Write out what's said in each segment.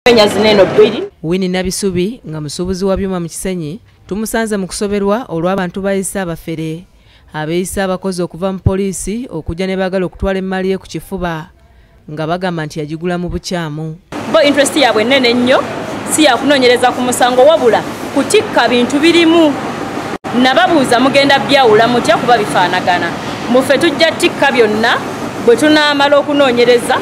Zino eno bbiri. Winnie Nabisubi nga musuubuzi wa byuma mu Kisenyi tumusanze mu kusoberwa olw'abantu bayise abafere abeeyisa abakozi okuva mu poliisi okujja ne baagala okutwala emmaali ye ku kifuba nga bagamba nti yagigula mu bukyamu. Bo interest yaabwe nnene nnyo, si yakunoonyereza ku musango wabula kutikka bintu birimu. Nababuuza mugenda byawula mutya kuba bifaanagana. Muffe tujja tikka byonna bwe tunaamala okunoonyereza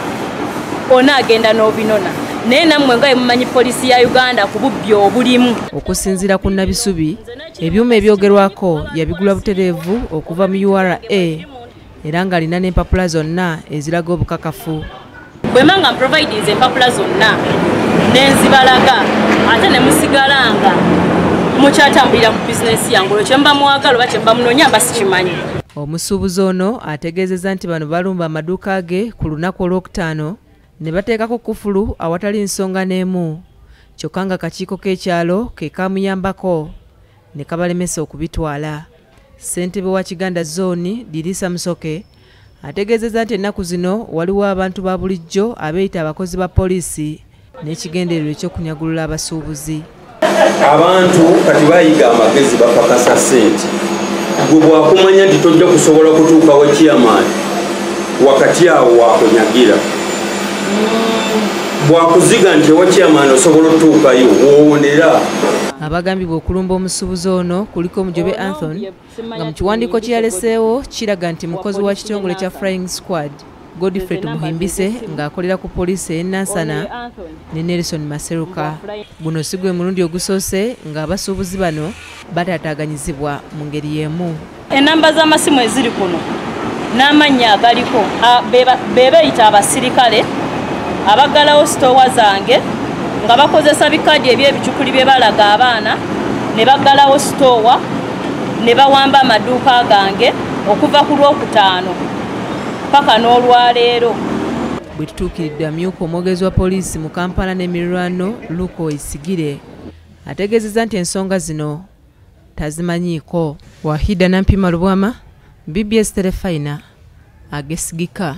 onaagenda n'obinona. Naye nammwe nga mumanyi poliisi ya Uganda ku bubbi obulimu. Okusinziira ku Nabisubi, ebyuma ebyogerwako yabigula butereevu okuva mu URA era ng'alina n'empapula zonna eziraga obukakafu. Bwe mba mprovidinze empapula zonna nenzibalaga ate ne musigala nga mukyatambulira ku bizinensi yange, olwo kye mba mwagala oba kye mba munoonya mba sikimanyi. Omusuubuzi ono ategeezezza nti bano balumba amaduuka ge ku lunaku olwokutaano ne bateekako kufulu awatali nsonga n'emu, kyokka nga kakiiko k'ekyalo ke kamuyambako ne kabalemesa okubitwala. Ssentebe wa Kiganda Zooni Dirisa Musoke ategeezezza nti ennaku zino waliwo abantu ba bulijjo abeeyita abakozi ba poliisi n'ekigendererwa eky'okunyagulula abasuubuzi. Abantu kati bayiga amagezi bapakasa ssente. Gwe bw'akumanya nti tojja kusobola kutuuka wa chairman, wakati awo wakunyagira. Bw'akuziga nti ewa chairman osobola otuukayo, woowonera. Abagambibwa okulumba omusuubuzi ono kuliko Mujobe Anthony nga mu kiwandiiko kye yaleseewo kiraga nti mukozi wa kitongole kya Flying Squad, Godfrey Tumuhimbise ng'akolera ku poliisi ey'e Nansana ne Nelson Maseruka. Guno si gwe mulundi ogusoose ng'abasuubuzi bano bataataaganyizibwa mu ngeri y'emu. Ennamba z'amasimu eziri kuno n'amannya agaliko be beeyita abasirikale abaggalawo sitoowa zange nga bakozesa bikaadi eby'ebicupuli bye balaga abaana ne baggalawo sitoowa ne bawamba amaduuka gange okuva ku Lwokutaano paka n'olwaleero. Bwe tutuukiridde amyuka omwogezi wa poliisi mu Kampala n'emirirwano Luko Isigire ategeezezza nti ensonga zino tazimanyiiko. Wahida Nampima Lubwama, BBS Terefayina, agesigika.